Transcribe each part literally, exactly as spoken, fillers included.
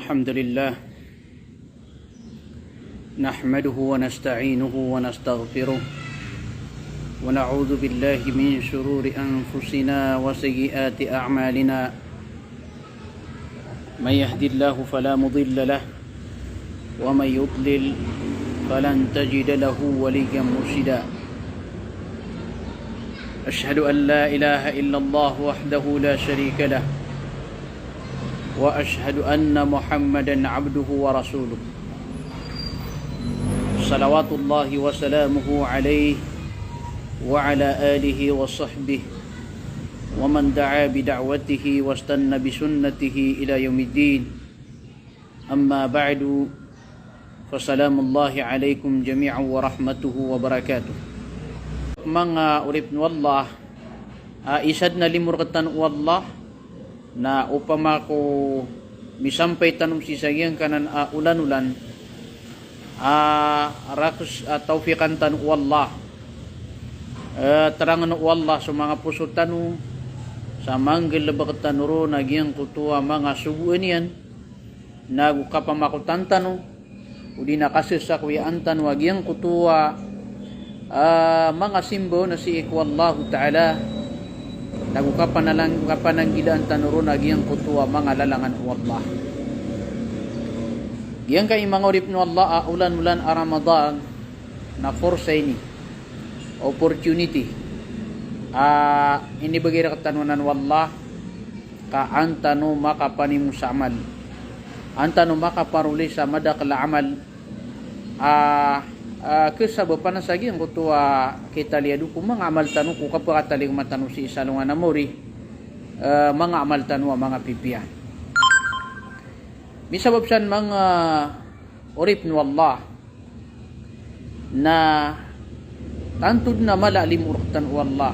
الحمد لله، نحمده ونستعينه ونستغفره، ونعوذ بالله من شرور أنفسنا وسيئات أعمالنا. من يهد الله فلا مضل له، ومن يضلل فلن تجد له وليا مرشدا. أشهد أن لا إله إلا الله وحده لا شريك له، وأشهد أن محمدا عبده ورسوله، صلوات الله وسلامه عليه وعلى آله وصحبه ومن دعا بدعوته واستن بسنته إلى يوم الدين. أما بعد، فسلام الله عليكم جميعا ورحمته وبركاته. Manga oripn o Allah, a, isa dn a limo rktano o Allah, na opama ko misampay tano sii sa giyangkanan a olanolan, a, rakhs a tawfiqan tano o Allah. E, terangn o Allah so manga poso tano, sa manggalbk tano ron a giyangkoto a manga sogoan iyan, nago kapamakotan tano, odi na kasasakowaan tano a giyangkoto a, a, manga simba na sii ko Allahu Ta'ala, nago kapanalang-, kapananggilaan tano ron a giyangkoto a manga lalangan o Allah. Giyangkai manga oripn o Allah a olanolan a Ramadan, na forsa ini, opportunity, a, inibgay rktano anan o Allah, ka an tano makapanimo sa amal, an tano makaparoli sa madakl a amal, a, a, khasabapan sa giyangkoto a kitaliyado ko manga amal tano ko kapakatalingoma tano sii sa alongan a maori, e, manga amal tano a manga pipiya. Misabap san manga oripn o Allah, na tanto dn a mala a limo rktano o Allah,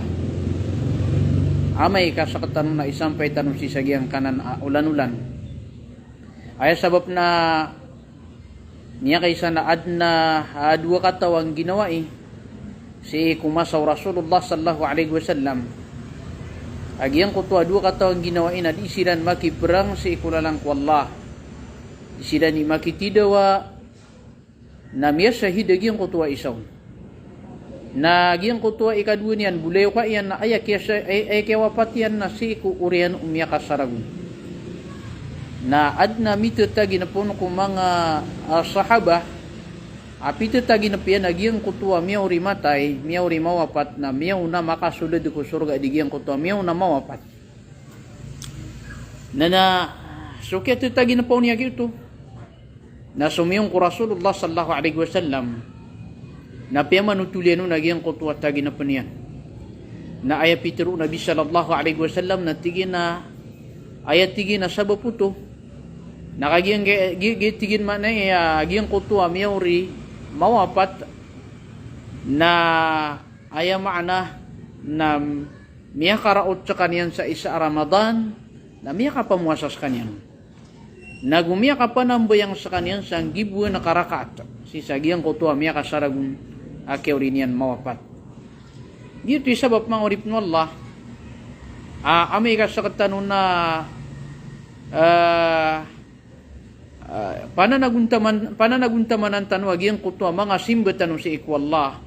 amay ka sktano na isampay tano sii sa giyangkanan a olanolan. Aya sabap na miyakaisa na adn a, a, dowa kataw a ngginawai sii ko masa o Rasulullah sallallahu alaihi wasallam. A giyangkoto a dowa kataw a ngginawai na di siran makiprang sii ko lalan ko Allah. Di siran i makitidawa, na miyasahid a giyangkoto a isa on. Na giyangkoto a ikadowa niyan, bolayoka iyan, na aya kiyasa-, ay, aya kiyawapat iyan na sii ko oriyan o miyakasarag on. Na adn a mitataginp on ko manga, a, sahaba, a pitataginp iyan a giyangkoto a miyaori matay, miyaori mawapat, na miyaona makasold ko sorga di giyangkoto a miyaona mawapat. Na, na, so kiyatataginpa on iyan giyoto, na somiyong ko Rasulullah sallallahu alaihi wasallam, na piyamanotol iyan on a giyangkoto a taginpn iyan. Na aya pitharo o Nabi sallallahu alaihi wasallam na tig iyan a, aya tig iyan a sabap oto, na kagiya, gi-, gi-, tig iyan maana iyan a giyangkoto a miyaori mawapat, na aya maana na miyakaraot skaniyan sa isa a Ramadan, na miyakapamowasa skaniyan. Nago miyakapanambayang skaniyan sa nggiboan a karakaat sii sa giyangkoto a miyakasarag on a kiyaori niyan mawapat. Giyoto i sabap manga oripn o Allah, a, amay ka sktano na, a, a, pananagontaman-, pananagontamanan tano a giyangkoto a manga simba tano sii ko Allah.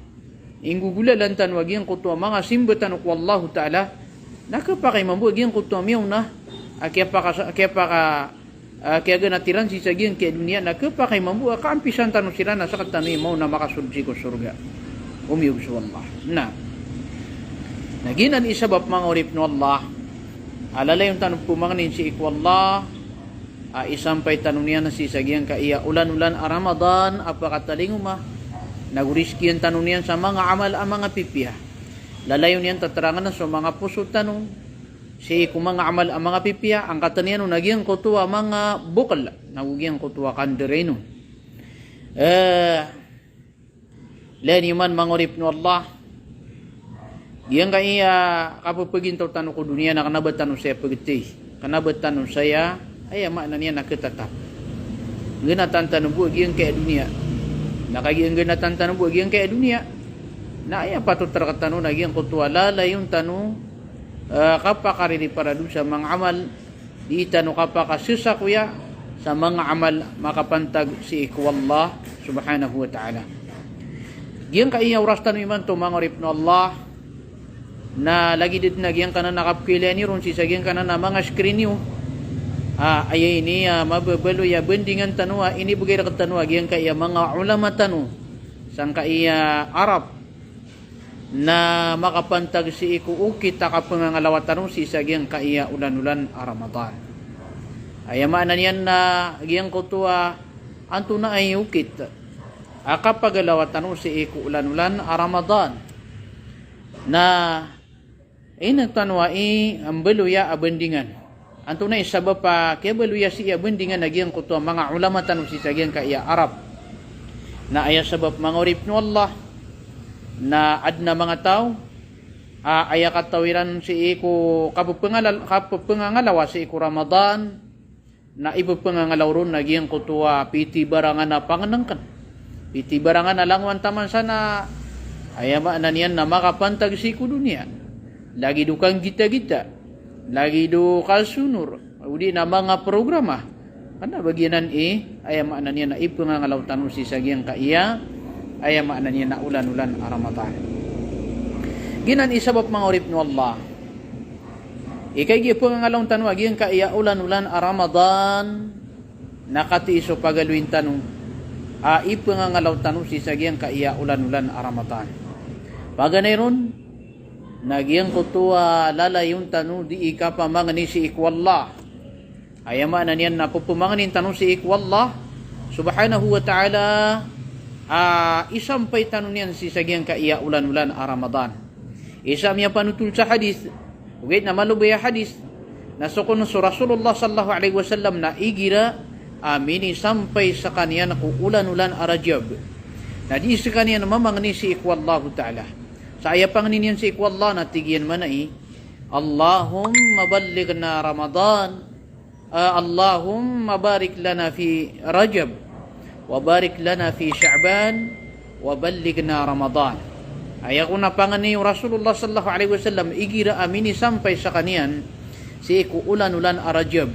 Inggogolalan tano a giyangkoto a manga simba tano ko Allahu Ta'ala, na khapakay mambo a giyangkoto a miyaona a kiyapaka-, kiyapaka-, a, kiyaganat iran sii sa giyangkai a doniya, na khapakay mambo a kaampisan tano siran a sktano i maona makasold sii ko sorga. Omiyog so Allah. Na, na giyanan i sabap manga oripn o Allah a lalayon tano pmangnin sii ko Allah, a isampay tano niyan sii sa giyangkai a olanolan a Ramadan a pakatalingoma, nago rizkiyan tano niyan sa manga amal a manga pipiya. Lalayon iyan tatarangn so manga poso tano sii ko manga amal a manga pipiya, angkatn iyan on a giyangkoto a manga bokl, nago giyangkoto a kandarainon. E, Lagid iyan man manga oripn o Allah. Giyangkai a kapphagintaw tano ko doniya na kna ba tano saya pagtay. Kna ba tano saya, aya maana niyan na khatatap. Nggnatan tano bo a giyangkai a doniya. Na kagiya nggnatan tano bo a giyangkai a doniya, na aya patot rktano na giyangkoto a lalayon tano, e, kapakaririparado sa manga amal, di tano kapakasasakoya sa manga amal makapantag sii ko Allah subhanahu wa ta'ala. Giyangkaya oras tano imanto, manga oripn o Allah, na lagid dn a giyangkanan a kapkhailaya niyo ron sii sa giyangkanan a manga screen iyo. Ah, aya ini a mababaloy a bandingan tano a inibgay rktano a giyangkaya manga ulama tano sangkaya Arab na makapantag sii ko okit a kapngangalawa tano sii sa giyangkaya olan-olan a Ramadan. Aya maana niyan na giyangkoto a antonaa i okit a kapagalawa tano sii ko olan-olan a Ramadan. Na inatano a i mbaloya a bandingan. Antonaa i sabap a kiyabaloya sii a bandingan a giyangkoto a manga ulama tano sii sa giyangkaya Arab? Na aya sabap, manga oripn o Allah, na adn a manga taw a aya kataw iran sii ko kapphangala-, kapphangangalawa sii ko Ramadan, na ipphangangalaw ron na giyangkoto a pithibarangan a pangnngkn, pithibarangan a langowan taman sa na, aya maana niyan na makapantag sii ko doniya, lagid o kanggitagita, lagid o kasonor, odi na manga programa. Kna ba giyanan i, aya maana niyan na ipphangangalaw tano sii sa giyangkaya, aya maana niyan na olan-olan a Ramadan. Giyanan i sabap, manga oripn o Allah, i kagiya pphangangalawn tano a giyangkaya olan-olan a Ramadan, na katii so pagaloyin tano a ipphangangalaw tano sii sa giyangkaya olan-olan a Ramadan. Paganay ron, na giyangkoto a lalayon tano dii kapamangni sii ko Allah. Aya maana niyan na pphmangnin tano sii ko Allah subhanahu wa ta'ala a isampay tano niyan sii sa giyangkaya olan-olan a Ramadan. Isa a miyapanotol sa hadith, ogaid na malobay a hadith, na so kon so Rasulullah sallallahu alaihi wasallam na igira a minisampay skaniyan ko olan-olan a Rajab, na dii skaniyan mamangni sii ko Allahu Ta'ala. Sa aya pangni niyan sii ko Allah na tig iyan mambo a, "Allahumma ballighna Ramadan." Ah, Allahumma barik lana fi Rajab, wa barik lana fi Sha'ban, wa ballighna Ramadan. Aya kon a pangni o Rasulullah sallallahu alaihi wasallam igira a minisampay skaniyan sii ko olan-olan a Rajab,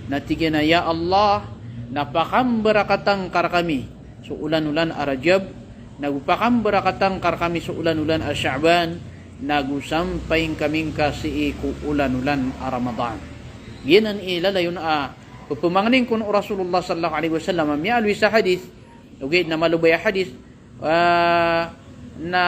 na tig iyan a, "Ya Allah, na pakambarakatan ka rkami so olan-olan a Rajab, nago pakambarakatan ka rkami so olan-olan a Sha'ban, nago sampay ngka mingka sii ko olan-olan a Ramadan." Giyanan i lalayon a pphmangnin kon o Rasulullah sallallahu alaihi wasallam a miyaaloy sa hadith, ogaid na malobay a hadith, ah, na,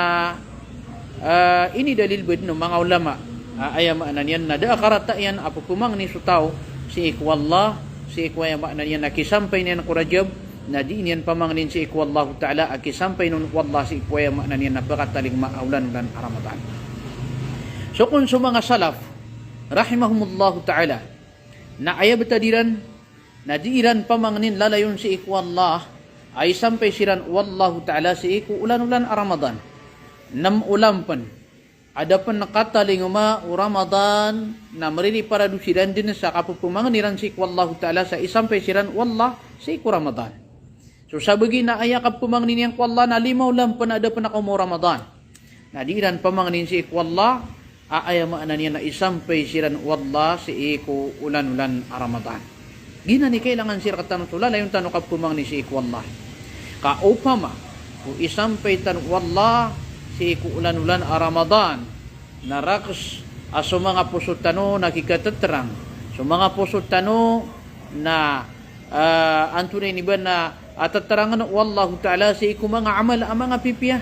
ah, inidalil bo dn o manga ulama. Ah, aya maana niyan na da a karata iyan a pphmangni so taw sii ko Allah, sii ko, aya maana niyan na kisampay niyan ko Rajab, na dii niyan pamangnin sii ko Allahu Ta'ala a kisampay on o Allah sii ko, aya maana niyan na pkatalingoma a olan-olan a Ramadan. So kon so manga salaf rahimahumullahu ta'ala, na aya btad iran na dii iran pamangnin lalayon sii ko Allah a isampay siran o Allahu Ta'ala sii ko olan-olan a Ramadan. Nm olan pn a da pn katalingoma o Ramadan, na mririparado siran dn sa kapphamangni ran sii ko Allahu Ta'ala sa isampay siran o Allah sii ko Ramadan. So sabagi na aya kapphamangni niyan ko Allah na lima olan pn a da pn kaoma o Ramadan, na dii iran pamangnin sii ko Allah a aya maana niyan na isampay siran o Allah sii ko olan-olan a Ramadan. Giyanan i kailangan sii rktano so lalayon tano kapphamangni sii ko Allah. Ka opama ko isampay tano o Allah sii ko olan-olan a Ramadan, na rakhs a so manga poso tano na kikatatrang, so manga poso tano na, ah, antonaa ini ba na, ah, tatrangn o Allahu Ta'ala sii ko manga amal a manga pipiya,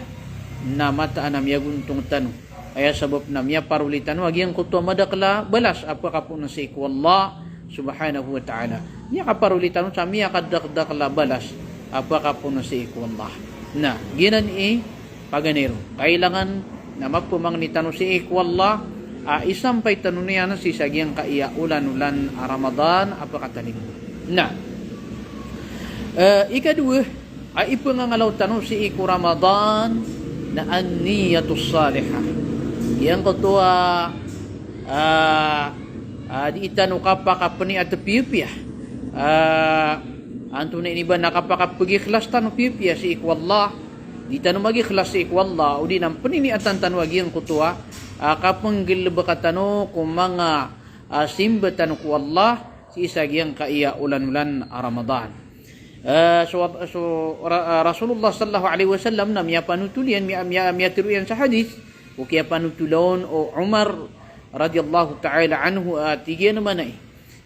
na mataan a miyagontong tano. Aya sabap na miyaparoli tano a giyangkoto a madakl a balas a pkapoon sii ko Allah subhanahu wa ta'ala. Miyakaparoli tano sa miyakadakdakl a balas a pkapoon sii ko Allah. Na giyanan i paganay ron. Kailangan na mapphamangni tano sii ko Allah a isampay tano niyan sii sa giyangkaya olan-olan a Ramadan a pkatalingoma. Na, eh, ikadowa a ipngangalaw tano sii ko Ramadan na an-niyatus salihah. Giyangkoto a, ah, ah, dii tano kapakapniyat piyapiya. Ah, antonaa ini ba na kapakapgikhlas tano piyapiya sii ko Allah, dii tano magikhlas sii ko Allah, odi na pniniyatan tano a giyangkoto a, ah, kapnggalbka tano ko manga, ah, simba tano ko Allah, sii sa giyangkaya olan-olan a Ramadan. Eh, so, so, Ra-, Rasulullah sallallahu alaihi wasallam na miyapanotol iyan, miya-, miya-, miyatero iyan sa hadith, o kiyapanotol on o Umar radhiyallahu ta'ala anhu, a tig iyan a maana i,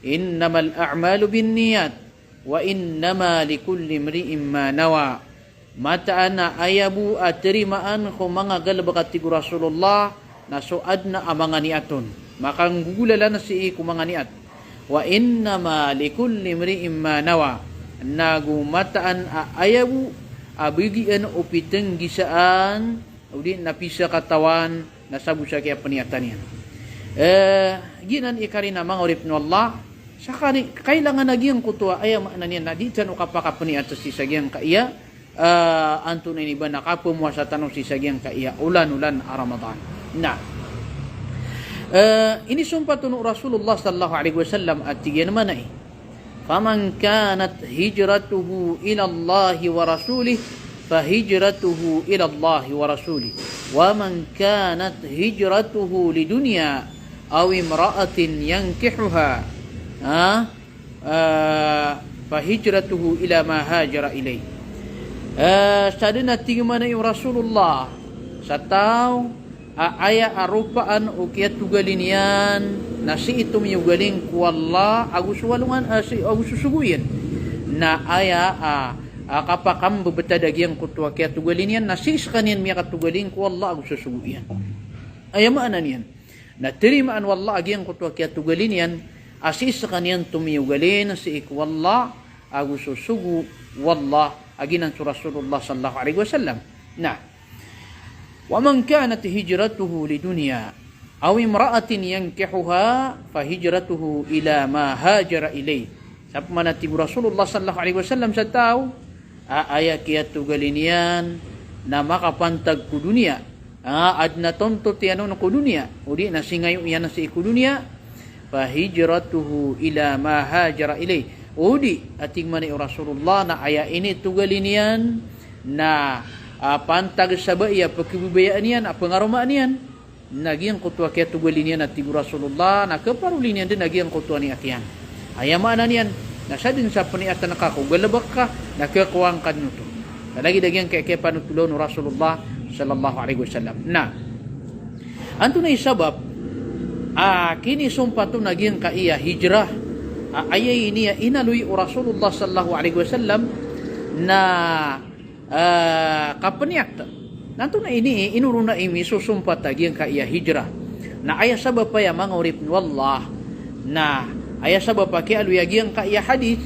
"Innamal a'malu binniyat, wa innama likulli imri'in ma nawa." Mataan a aya bo a tarimaan ko manga galebek, a tig o Rasulullah, na so aden a manga niyat on. Makanggogolalan sii ko manga niyat. "Wa innama likulli imri'in ma nawa." Nago mataan a aya bo a bagian o pitenggisaan, odi na pisakatawan, na sabo sa kiyapeniyatan iyan. Eh, giyanan i karina manga oripen o Allah, sa kani-, kailangan a giyangkoto a aya maana niyan na di tano kapakapeniyat sii sa giyangkaya, eh, antonaa ini ba na kapemowasa tano sii sa giyangkaya olan-olan a Ramadan. Na, eh, inisompat on o Rasulullah sallallahu alaihi wasallam a tig iyan a maana i, "Faman kanat hijratuhu ilallahi wa rasulih, fahijratuhu ilallahi wa rasulih. Wa man kanat hijratuhu lidunya aw imra'atin yankihuha, ha? Ah, fahijratuhu ila ma hajara ilaih." Eh, sadn a tig iyan a maana i o Rasulullah, sa taw a aya a ropaan o kiyatogalin iyan na sii tomiyogalin ko Allah ago so alongan, ah, si, ago so sogo iyan. Na aya a, a kapakambebetad a giyangkoto a kiyatogalin iyan na sii sekaniyan miyakatogalin ko Allah ago so sogo iyan. Aya maana niyan na tarimaan o Allah a giyangkoto a kiyatogalin iyan a sii sekaniyan tomiyogalin sii ko Allah ago so sogo o Allah, a giyanan so Rasulullah sallallahu alaihi wasallam. Na, "Wa man kanat hijratuhu lidunya aw imra'atin yankihuha, fahijratuhu ila ma hajara ilaih." Sa pman a tig o Rasulullah sallallahu alaihi wasallam, sa taw a aya kiyatogalin iyan na makapantag ko doniya, a aden a tontot iyan on ko doniya, odi na singayo iyan sii ko doniya, "Fahijratuhu ila ma hajara ilaih." Odi, a tig iyan a maana i o Rasulullah, na aya initogalin iyan na, ah, pantag sa bai a pekebabayaan iyan, a pengaromaan iyan, na giyangkoto a kiyatogalin iyan, a tig o Rasulullah, na keparoli niyan den a giyangkoto a niyat iyan. Aya maana niyan na sadn sa peniyatan ka ko galebek ka, na kekowaan ka den oto. Sa lagid a giyangkaya kiyapanotol on o Rasulullah sallallahu alaihi wasallam. Na, antonaa i sabap a kinisompat on a giyangkaya hijrah a aya ini a inaloy o Rasulullah sallallahu alaihi wasallam na, ah, kapeniyat? Na antonaa ini, ino ron a inisosompat a giyangkaya hijrah? Na aya sabap aya manga oripen o Allah, na aya sabap a kiyaaloy a giyangkaya hadith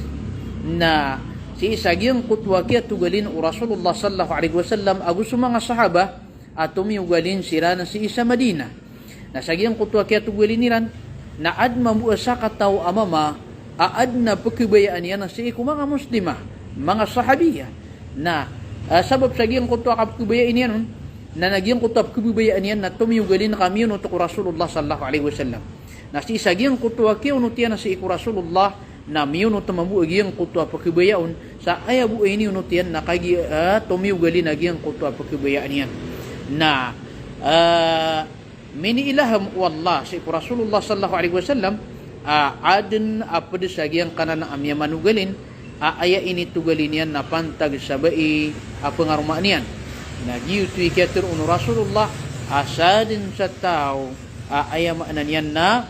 na sii sa giyangkoto a kiyatogalin o Rasulullah sallallahu alaihi wasallam ago so manga sahaba a tomiyogalin siran sii sa Madinah. Na sa giyangkoto a kiyatogalin iran na aden mambo a sakataw a mama a aden a pekebayaan iyan sii ko manga Muslimah, manga Sahabiyah. Na, ah, sabap sa giyangkoto a kapekebayaan iyan on, na, na giyangkoto a pekebabayaan iyan na tomiyogalin ka miyonot ko Rasulullah sallallahu alaihi wasallam. Na sii sa giyangkoto a kiyonot iyan sii ko Rasulullah, na miyonot mambo a giyangkoto a pekebaya on, sa aya bo a iniyonot iyan na kagiya, ah, tomiyogalin a giyangkoto a pekebayaan iyan. Na, ah, miniilham o Allah sii ko Rasulullah sallallahu alaihi wasallam a aden a ped sa giyangkanan a miyamanogalin a aya initogalin iyan na pantag sa bai a pengaromaan iyan. Na giyoto i kiyatero on o Rasulullah a sadn sa taw a aya maana niyan na,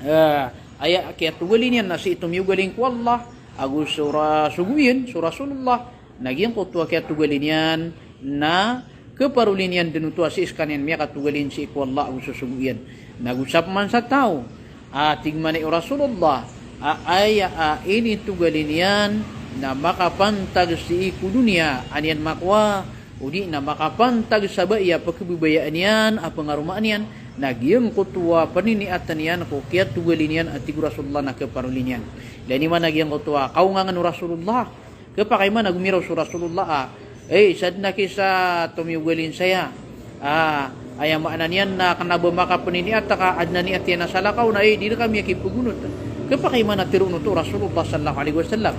ah, aya kiyatogalin iyan na sii tomiyogalin ko Allah ago so ra-, sogo iyan, so Rasulullah, na giyangkoto a kiyatogalin iyan na keparoli niyan den oto a sii sekaniyan miyakatogalin sii ko Allah ago so sogo iyan. Na go sa pman sa taw a tig iyan a maana i o Rasulullah a aya a initogalin iyan na makapantag sii ko doniya a niyan makowa, odi na makapantag sa bai a pekebabayaan iyan a pengaromaan iyan, na giyangkoto a peniniatan iyan ko kiyatogalin iyan a tig o Rasulullah na keparoli niyan. Ilay niyo man a giyangkoto a kaongangen o Rasulullah. Kepakay man a gomiraw so Rasulullah a, "Eh, sadn aki sa tomiyogalin saya. Ah, aya maana niyan na kena ba makapeniniat ka, aden a niyat iyan a salakaw na, eh, di rekami aki pegonot." Kepakay man a tero oto o Rasulullah sallallahu alaihi wasallam.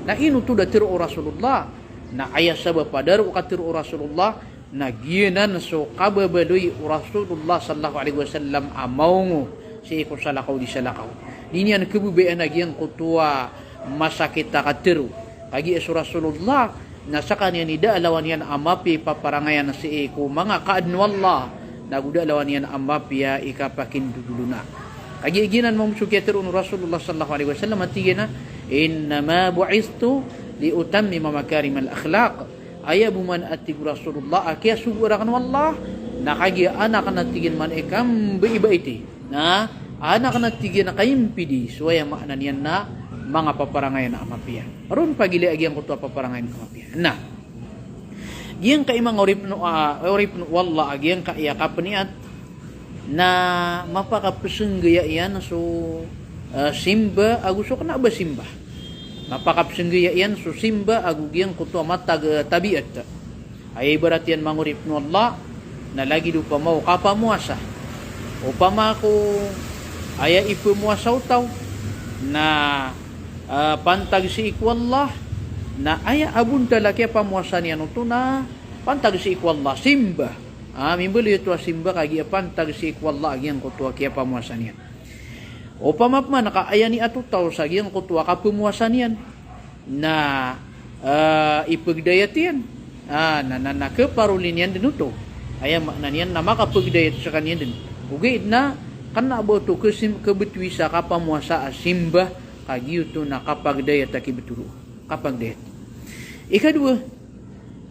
Na ino oto da tero o Rasulullah? Na aya sabap a da ron katero o Rasulullah na giyanan so kababaloy o Rasulullah sallallahu alaihi wasallam a maongo sii ko salakaw di salakaw. Di niyan khababayaan a giyangkoto a masakit a katharo. Kagiya so Rasulullah na skaniyan i da a lawan iyan a mapiya i paparangayan sii ko manga kaadn o Allah, na go da a lawan iyan a mapiya i kapakindodolona. Kagiya giyanan mambo so kiyatharo o Rasulullah sallallahu alaihi wasallam a tig iyan a, "Innama bu'ithtu li utammima makarimal akhlaq." Aya bo man a tig o Rasulullah a kiyasogo rakn o Allah, na kagiya anak na tig iyan man i kambaibaiti. Na anak na tig iyan a kaimpidi so aya maana niyan na manga paparangayan a mapiya. Ron pagilaya giyangkoto a paparangayan a mapiya. Na giyangkai manga oripn o, ah, oripn o Allah a giyangkai a kapniyat na mapakapsnggaya iyan so, ah, simba ago so kna ba simba. Mapakapsnggaya iyan so simba ago giyangkoto a matag, eh, tabiat. Aya ibarat iyan manga oripn o Allah, na lagid opama o kapamowasa. Opama ko aya ipmowasa o taw, na, ah, pantag sii ko Allah, na aya a bontal a kiyapamowasa niyan oto na pantag sii ko Allah, simba. Ah, mimbaloy oto a simba kagiya pantag sii ko Allah a giyangkoto a kiyapamowasa niyan. Opama pman ka aya niyat o taw sa giyangkoto a kapmowasa niyan na, ah, ipagdayat iyan. Ah, na, na, na khaparoli niyan dn oto. Aya maana niyan na makapagdayat skaniyan dn. Ogaid na kna ba oto khasim-, khabtowi sa kapamowasa a simba, ka giyoto na kapagdayat a kibtoro. Kapagdayat. Ikadowa,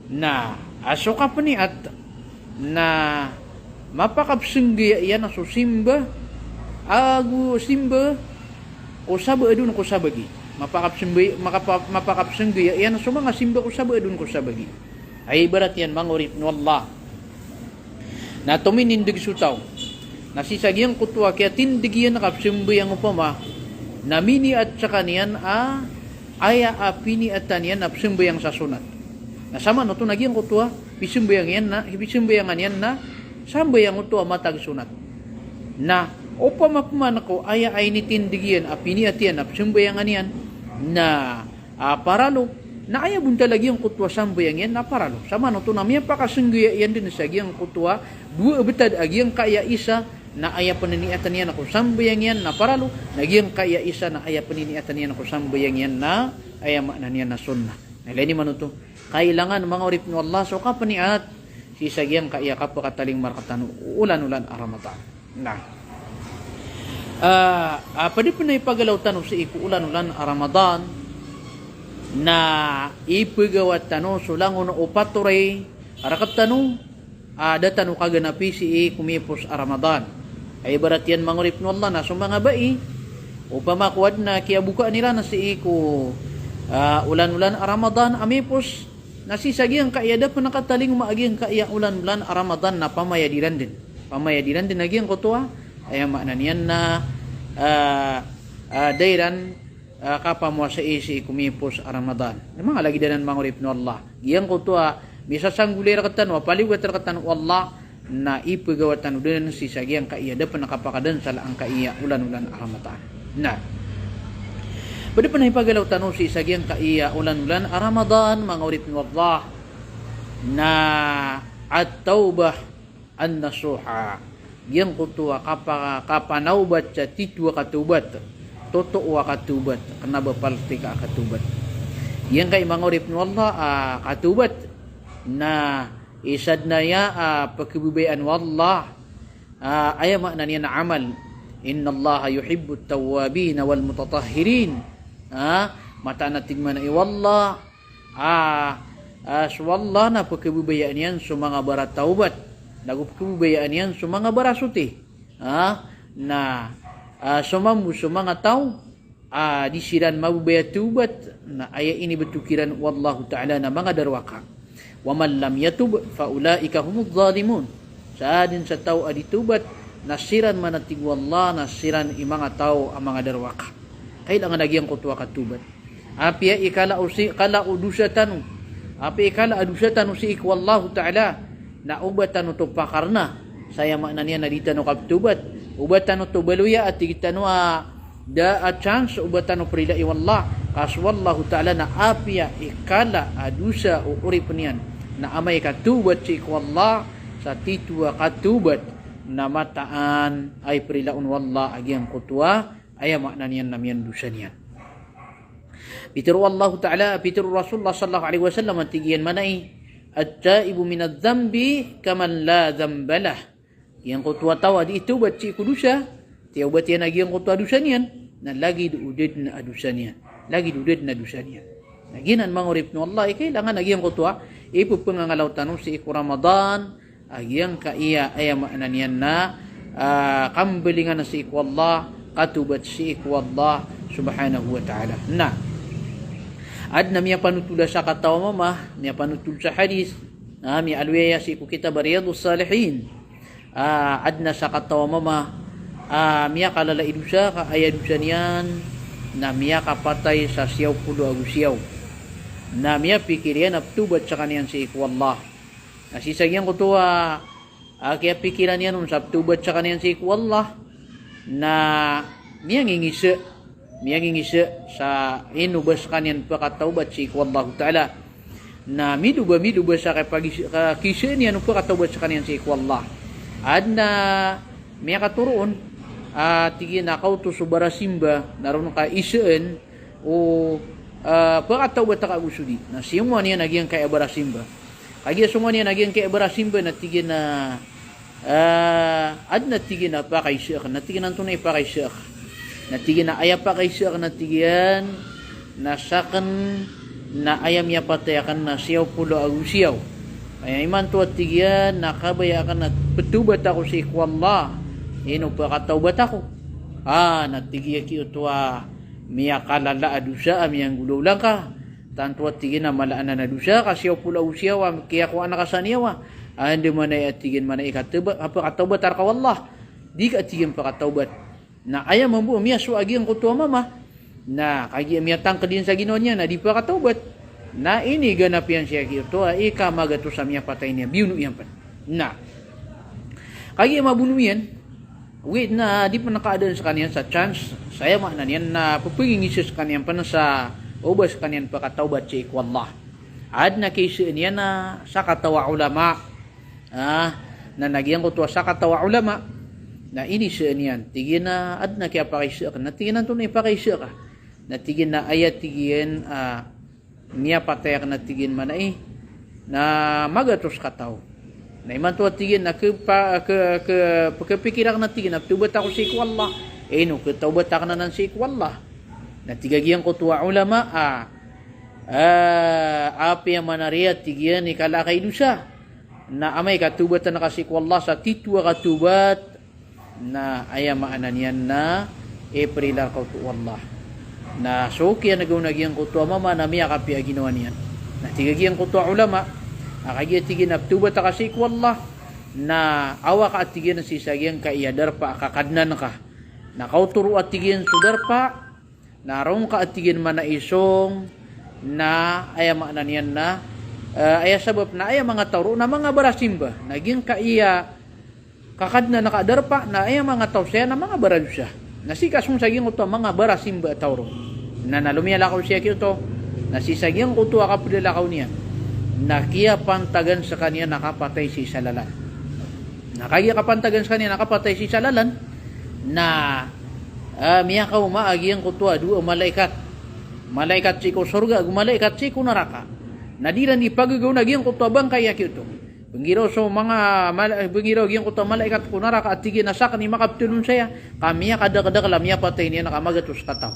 na a so kapniyat na mapakapsnggaya iyan so simba ago simba ko sabadon ko sabagi. Mapakapsnggaya, makapa-, mapakapsnggaya iyan so manga simba ko sabadon ko sabagi. Aya ibarat iyan manga oripn o Allah na tominindg so taw. Na sii sa giyangkoto a kiyatindg iyan a kapsambayang opama na miniyat skaniyan a aya a piniyatan iyan a psambayang sa sonat. Na samanoto na giyangkoto a pisambayang iyan na, pisambayangan iyan na sambayang oto a matag sonat. Na opama pman ko aya a initindg iyan a piniyat iyan a psambayangan iyan na, ah, paralo, na aya bontal a giyangkoto a sambayang iyan na paralo. Samanoto na miyapakasnggaya iyan dn sa giyangkoto a dowa a btad a giyangkaya isa, na aya pniniyatan iyan ko sambayang iyan na paralo, na giyangkaya isa na aya pniniyatan iyan ko sambayang iyan na aya maana niyan na sunnah. Na ilay niyo man oto, kailangan manga oripn o Allah so kapniyat sii sa giyangkaya kapakatalingoma rktano o olan-olan a Ramadan. Na, ah, ah, pd pn a ipagalaw tano sii ko olan-olan a Ramadan, na ipagawa tano so langon o patoray a rktano, ah, da tano kaganapi sii ko miyapos a Ramadan. Aya ibarat iyan manga oripn o Allah na so manga bai, opama ko adn a kiyabokaan iran sii ko, ah, olan-olan a Ramadan a miyapos, na sii sa giyangkaya da pn katalingoma a giyangkaya olan-olan a Ramadan na pamayad iran dn. Pamayad iran dn a giyangkoto a, aya maana niyan na, ah, ah, da iran, ah, kapamowasai sii ko miyapos a Ramadan. Na manga lagid anan manga oripn o Allah. Giyangkoto a misasanggolay rktano a paliyogat rktano o Allah, na ipagawa tano dn sii sa giyangkaya da pn kapakadnsal angkaya olan-olan a Ramadan. Na pd pn a ipagalaw tano sii sa giyangkaya olan-olan a Ramadan, manga oripn o Allah, na at-tawbah an-nasuha. Giyangkoto a kapa-, kapanawbat sa titho a katawbat. Totoo a katawbat. Kna ba paltika a katawbat. Giyangkai manga oripn o Allah, ah, katawbat na isa dn aya, ah, pkhababayaan o Allah. Ah, aya maana niyan na amal. Innallaha yuhibbut tawwabin wal mutatahhirin. Ah, mataan a tig mambo o Allah, ah, ah, so Allah na pkhababayaan iyan so manga baratawbat. Na go pkhababayaan iyan so manga barasoti. Ah, na, ah, so mambo so manga taw a di siran mababaya tawbat, na aya inibtho kiran o Allahu Ta'ala na manga darowaka. Wa man lam yatub fa ulaika humuz zalimun. Sa dn sa taw a di tawbat, na siran man a tig o Allah, na siran i manga taw a manga darowaka. Kailangan a giyangkoto a katawbat. Apiya i kala o si-, kala o dosa tano. Apiya i kala a dosa tano sii ko Allahu Ta'ala. Na oba tano oto pakarna. Sa aya maana niyan na di tano kaptawbat. Oba tano oto baloya a tig tano a da a chance, oba tano prilai o Allah. Ka so Allahu Ta'ala na apiya i kala a dosa o oripn iyan na amay ka tawbat sii ko Allah, sa titho a katawbat na mataan a iprilaon o Allah a giyangkoto a Aya maana niyan na miyandosa niyan. Pitharo o Allahu Ta'ala, pitharo o Rasulullah sallallahu alaihi wasallam, a tig iyan mana i, "At-taibu minadh-dhanbi kaman la dhanba lah." Giyangkoto a taw a dii tawbat sii ko dosa, tiyawbat iyan a giyangkoto a dosa niyan, na lagid o da dn a dosa niyan. Lagid o da dn a dosa niyan. Na giyanan manga oripn o Allah i kailangan a giyangkoto a ipphangangalaw tano sii ko Ramadan, a giyangkaya aya maana niyan na, ah, kambalingan sii ko Allah, katawbat sii ko Allah subhanahu wa ta'ala. Na adn a miyapanotol a sakataw a mama, miyapanotol sa hadith, ah, miyaaloy aya sii ko kitab a Riyadhus Salihin. Ah, adn a sakataw a mama, ah, miyakalala i dosa, ka aya dosa niyan na miyakapatay sa siyaw polo ago siyaw. Na miyapikir iyan a pthawbat skaniyan sii ko Allah. Na sii sa giyangkoto a, ah, kiyapikiran iyan on sa pthawbat skaniyan sii ko Allah, na miyangingisa, miyangingisa sa ino ba skaniyan pkatawbat sii ko Allahu Ta'ala. Na midoba, midoba sa kapagis-, ka-, kisa niyan o pkatawbat skaniyan sii ko Allah. Adn a miyakatoro on, ah, tig iyan a kaoto so barasimba, na ron ka isaan o, ah, pkatawbat ka ago so di. Na siyongowan iyan a giyangkaya barasimba. Kagiya songowan iyan a giyangkaya barasimba, na tig iyan a, ah, adn a tig iyan a pakaisa akn, na tig iyan a antonaa i pakaisa akn. Na tig iyan a aya pakaisa akn, na tig iyan, na sakn na aya miyapatay akn na siyaw polo ago siyaw. Aya imanto a tig iyan na kabaya akn a pthawbat ako sii ko Allah, ino pkatawbat ako. Ah, na tig iyan a giyoto a miyakalala a dosa a miyanggolawla ngka. Tanto a tig iyan a mala anan a dosa ka siyaw polo ago siyaw a kiyakowaan ka sa niyawa. Andamanaya a tig iyan mana i katawbat, a pkatawbat rka o Allah. Di ka a tig iyan pkatawbat. Na aya mambo a miyasowa a giyangkoto a mama, na kagiya miyatangkd iyan sa ginawa niyan na di pkatawbat, na iniganap iyan sii a giyoto a ika magatos a miyapatay niyan, biyono iyan pn. Na kagiya mabono iyan, wait, na di pn kaadaan skaniyan sa chance, sa aya maana niyan na pphangingisa skaniyan pn sa oba skaniyan pkatawbat sii ko Allah. Adn a kiisa niyan a sakataw a ulama. Ah, na giyangkoto a sakataw a ulama, na inisa niyan. Tig iyan a adn a kiyapakaisa akn, na tig iyan a antonaa i pakaisa ka. Na tig iyan a aya, tig iyan, ah, miyapatay akn, na tig iyan mana i, na magatos kataw. Na imanto a tig iyan a kapa-, ka-, ka-, kapikir akn, na tig iyan a pthawbat ako sii ko Allah. Ino, katawbat akn anan sii ko Allah. Na tig a giyangkoto a ulama a, ah, apiya manariya, tig iyan, i kala ka i dosa, na amay ka tawbatan ka sii ko Allah sa tito a katawbat, na aya maana niyan na iprila rka oto o Allah. Na so kiyanagaw na giyangkoto a mama na miyakapiya a ginawa niyan. Na tig a giyangkoto a ulama a kagiya, tig iyan, a pthawbat ka sii ko Allah, na awa ka, tig iyan, sii sa giyangkaya darpa a kakadnan ka. Na kaoto roo, tig iyan, so darpa, na roo ngka, tig iyan, mana i song, na aya maana niyan na, eh, aya sabap na aya manga taw roo na manga barasimba. Na giyangkaya kakadnan ka a darpa, na aya manga taw saya na manga baradosa. Na sii ka song sa giyangkoto a manga barasimba a taw roo. Na, na lomiyalakaw sii a giyoto. Na sii sa giyangkoto a kapdalakaw niyan, na kiyapantagan skaniyan a kapatay sii sa lalan. Na kagiya kapantagan skaniyan a kapatay sii sa lalan, na, ah, miyakaoma a giyangkoto a dowa a malaikat. Malaikat sii ko sorga ago malaikat sii ko naraka. Na di iran di pagagaw na giyangkoto a bangkay a giyoto. Pnggiraw so manga mala-, pnggiraw giyangkoto a malaikat ko naraka a tig iyan a sakn i makaptlo on saya, ka miyakadakdakl a miyapatay niyan ka magatos kataw.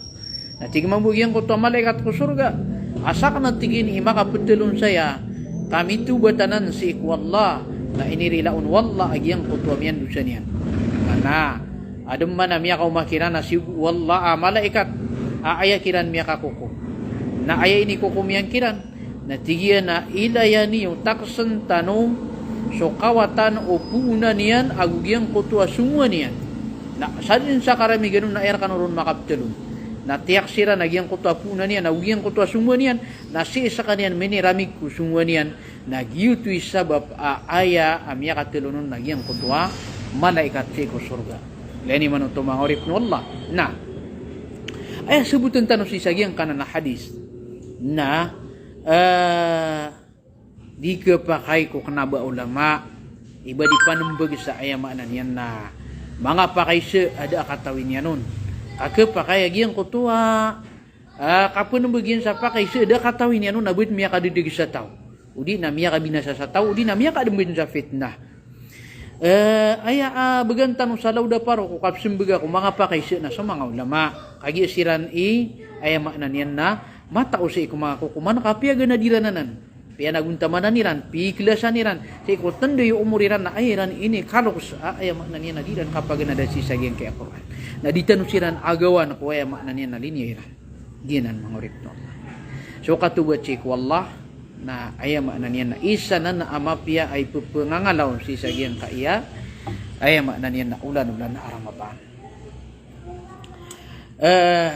Na tig mambo giyangkoto a malaikat ko sorga a sakn, na tig iyan, i makaptlo on saya, ka mitawbat anan sii ko Allah, na inirila on o Allah a giyangkoto a miyandosa niyan. Na adn man a miyakaoma kiran a siyogo o Allah a malaikat a aya kiran miyakakokom. Na aya inikokom iyan kiran, na tig iyan a ilaya niyo, taksn tano so kawatan o poona niyan ago giyangkoto a songowa niyan. Na sadn sa karamigan on na aya rkano ron makaptlo on. Na tiyaks iran a giyangkoto a poona niyan ago giyangkoto a songowa niyan, na sii skaniyan miniramig ko songowa niyan, na giyoto i sabap a aya a miyakatlo on na giyangkoto a malaikat sii ko sorga. Ilaya niyo man oto, manga oripn o Allah. Na aya sabotn tano sii sa giyangkanan a hadith na, eh, di khapakay ko kna ba a ulama i ba di panmbag sa aya maana niyan na manga pakaisa a da a katawi niyan on. A khapakay a giyangkoto a, ah, kapenembeg iyan sa pakaiza a da katawi niyan on a bet miyakadedeg sa taw, odi na miyakabinasa sa taw, odi na miyakademben sa fitnah. Eh, aya, ah, began tano sa lawda paro ko kapesembega ko manga pakaiza na so manga ulama. Kagiya siran i, aya maana niyan na matao sii ko manga kokoman, kapiya ganad iran anan. Piyanagontamanan iran, pikhlasan iran, sii ko tendo i omor iran na aya iran inikaloks, a, aya maana niyan na di iran kapaganada sii sa giyangkaya Qur'an. Na di tano siran agawan ko aya maana niyan na liniya iran. Giyanan manga oripn o Allah. So katobat sii ko Allah, na aya maana niyan na isa nan a mapiya a ipepengangalaw sii sa giyangkaya, aya maana niyan na olan-olan a Ramadan. Eh,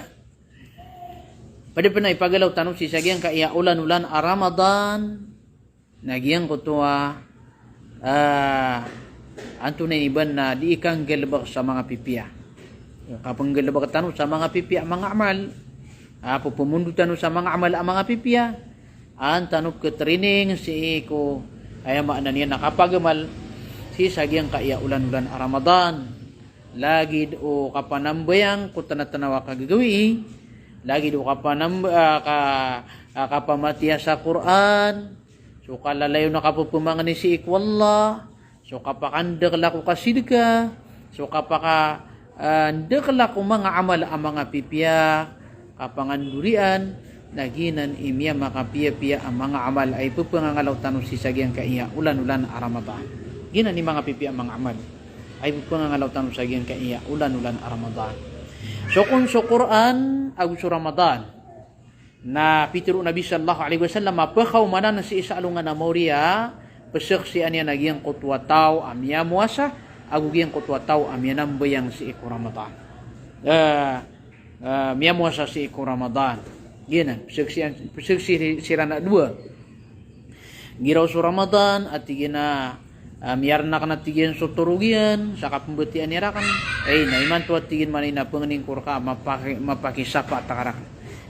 Ped pen a ipagalaw tano sii sa giyangkaya olan-olan a Ramadan, na giyangkoto a, ah, antonaa ini ba na di ikanggalebek sa manga pipiya. Kapenggalebek tano sa manga pipiya a manga amal. Ah, pepemondo tano sa manga amal a manga pipiya. An tano ketraining sii ko, aya maana niyan na kapagamal sii sa giyangkaya olan-olan a Ramadan. Lagid o kapanambayang ko tana-tanaw a kagagawii, lagid o kapanamba-, ah, ka-, ah, kapamatiya sa Qur'an, so kalalayon a kapepemangni sii ko Allah, so kapakandekel ko kasidka, so kapaka-, ah, ndekel ko manga amal a manga pipiya, kapangandorian, na giyanan i miyamakapiyapiya a manga amal a ipepengangalaw tano sii sa giyangkaya olan-olan a Ramadan. Giyanan i manga pipiya a manga amal a ipepengangalaw tano sa giyangkaya olan-olan a Ramadan. So kon so Qur'an ago so Ramadan. Na pitero o Nabi sallallahu alaihi wasallam a pekaomanan sii sa alongan a mawri a pesaksian iyan a giyangkoto a taw a miyamowasa ago giyangkoto a taw a miyanambayang sii ko Ramadan. Eh, ah, miyamowasa sii ko Ramadan. Giyanan, pesaksian, pesaksi siran a dowa. Giraw so Ramadan, a tig iyan a, ah, miyarna aken a tig iyan so torog iyan sa kapembatiya niyan raken. Ay, na imanto a tig iyan man i na pengnin ko reka a mapaki-, mapakisapaat ka raken.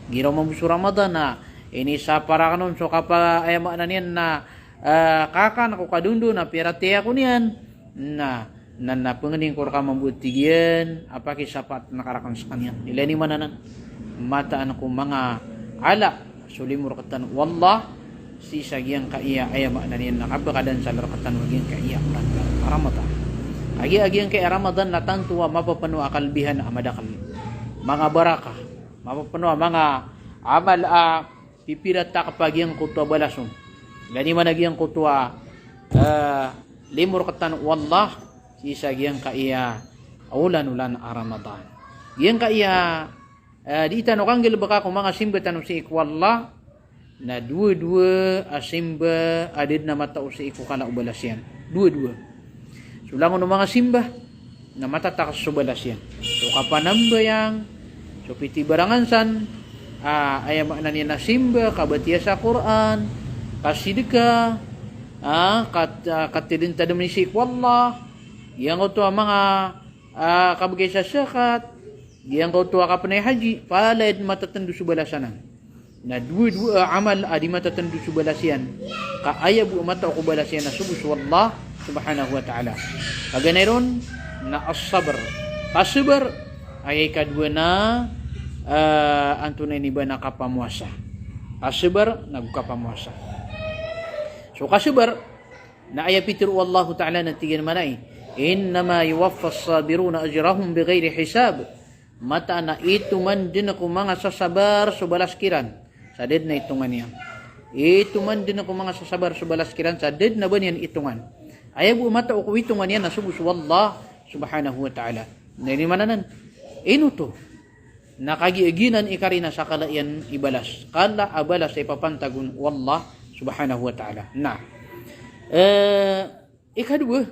Giraw mambo so Ramadan a inisapar aken on so kapa-, aya maana niyan na, ah, kakan ko kadondon a piyaratiyaya ko niyan. Na, na, na pengnin ko reka mambo a tig iyan a pakisapaat ka raken sekaniyan. Ilaya niyo man anan. Mataan ko manga ala so limo rektano o Allah sii sa giyangkaya, aya maana niyan na kapekadansal rektano a giyangkaya olan-olan a Ramadan. Kagiya giyangkaya Ramadan na tanto a mapepeno a kalbihan a madakel. Manga barakah. Mapepeno a manga amal a pipiratak a giyangkoto a balas on. Ilaya niyo man a giyangkoto a, eh, limo rektano o Allah sii sa giyangkaya olan-olan a Ramadan. Giyangkaya, eh, di tano kanggalebeka ko manga simba tano sii ko Allah, na dowa-dowa a simba a da den a matao sii ko kala o balas iyan. Dowa-dowa. So langon o manga simba na matatakas so balas iyan. So kapanambayang, so pitibarangan san, ah, aya maana niyan na simba, kabatiya sa Qur'an, kasidka, ah, kat-, ah, katidintademen sii ko Allah, giyangkoto a manga, ah, kabegay sa zakat, giyangkoto a kapenay haji, palaya den matatendo so balas anan. Na dowa-dowa a amal a di matatendo so balas iyan, ka aya bo a matao ko balas iyan na sogo so Allah subhanahu wa ta'ala. Paganay ron na as-sabr. Kasabar, aya ikadowa na, eh, antonaa ini ba na kapamowasa. Kasabar, nago kapamowasa. So kasabar, na aya pitero o Allahu ta'ala na tig iyan mambo a, "Innama yuwaffas sabiruna ajrahum bighairi hisab." Mataan a itoman den ko manga sasabar so balas kiran sa da den a itongan iyan. Itoman den ko manga sasabar so balas kiran sa da den a ba niyan itongan. Aya bo a matao ko itongan iyan na sogo so Allah subhanahu wa ta'ala. Na ini maana nan. Ino oto? Na kagiya giyanan i karina sa kala iyan i balas. Kala a balas a ipapantag on o Allah subhanahu wa ta'ala. Na, eh, ikadowa,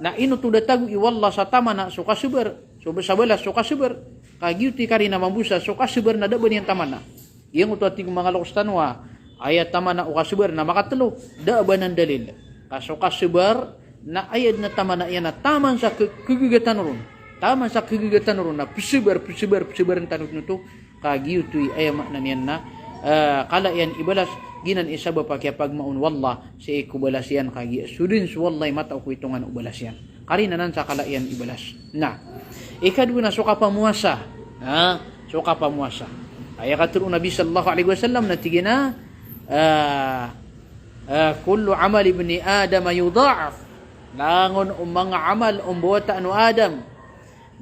na ino oto da tago i o Allah sa tamana so kasabar, so ba-, sa balas so kasabar, ka giyoto i karina mambo sa so kasabar na da a ba niyan tamana. Giyangkoto a tig o manga loks tano a aya tamana o kasabar na makatelo, da a ba nan dalil. Ka so kasabar na aya den a tamana iyan na taman sa ke-, kegaga tano ron. Taman sa kegaga tano ron na pesabar, pesabar, pesabar tano oto. Ka giyoto i aya maana niyan na, eh, kala iyan i balas, giyanan i sabap a kiyapagmaon o Allah sii ko balas iyan, kagiya so den so Allah i matao ko itongan o balas iyan. Karina nan sa kala iyan i balas. Na, ikadowa na so kapamowasa. Ha, so kapamowasa. Aya katharo o Nabi sallallahu alaihi wasallam na tig iyan a, ah, ah, "Kullu amali ibni Adam yudha'af." Langon o manga amal o mbawataan o Adam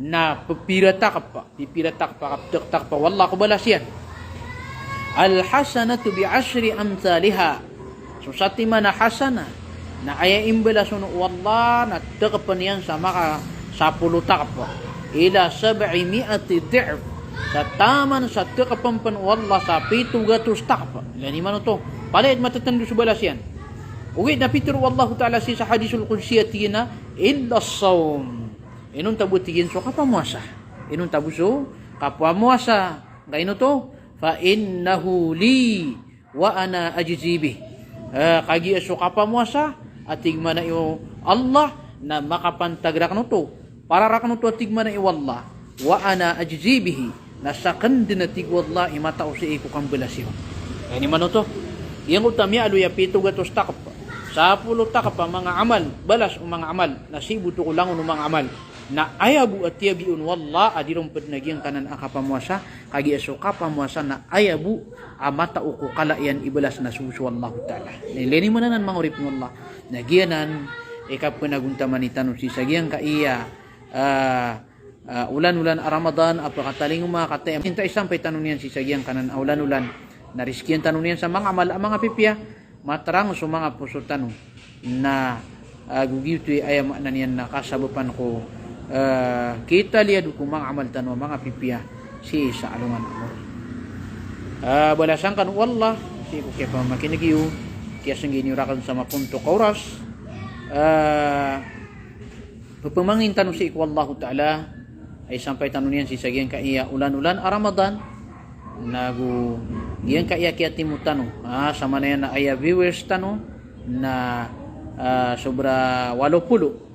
na pipiratakpa, pipiratakpa, kaptektakpa o Allah ko balas iyan. "Al-hasanatu bi ashri amthaliha." So satiman a hasanah na aya imbalas on o Allah na tekpen iyan sa maka sapolo takp. "Ila sab'i mi'ati di'f." Sa taman sa tekpen pen o Allah sa pito gatos takp. Ilay niyo man oto. Palaya matetendo so balas iyan. Ogaid na pitharo o Allahu Ta'ala sii sa hadisul qudsi a tig iyan a, "Illa as-sawm." Inonta bo tig iyan so kapamowasa. Inonta bo so kapamowasa. Ka ino oto? "Fa innahu li wa ana ajzi bih." Eh, kagiya so kapamowasa a tig mambo o Allah na makapantag raken oto. Para raken oto a tig mambo o Allah. "Wa ana ajzi bih." Na saken den a tig o Allah i matao sii ko kambalas iyo. Ilay niyo man oto. Giyangkoto a miyaaloy a pito gatos takp, sapolo takp a manga amal, balas o manga amal, na sii bo oto ko langon o manga amal. Na aya bo a tiyabi on o Allah a di ron ped na giyangkanan a kapamowasa, kagiya so kapamowasa na aya bo a matao ko kala iyan i balas na so, so Allahu Ta'ala. Na ilay niyo man anan manga oripen o Allah. Na giyanan i kapenagontaman tano sii sa giyangkaya, ah, ah, olan-olan a Ramadan a pekatalingoma, kataya minta isampay tano niyan sii sa giyangkanan a olan-olan. Na rizkian tano niyan sa manga amal a manga pipiya, materang so manga poso tano. Na, ah, go giyoto i aya maana niyan na kasabapan ko, ah, kitaliyado ko manga amal tano a manga pipiya sii sa alongan a mori. Ah, balasan kano o Allah sii ko kiyapamakineg iyo, kiyasenggi niyo raken sa mapontok a oras. Ah, pepemangnin tano sii ko Allahu Ta'ala, a isampay tano niyan sii sa giyangkaya olan-olan a Ramadan, nago giyangkaya kiyatimo tano. Ah, samanaya na aya viewers tano na, ah, sobra walo polo.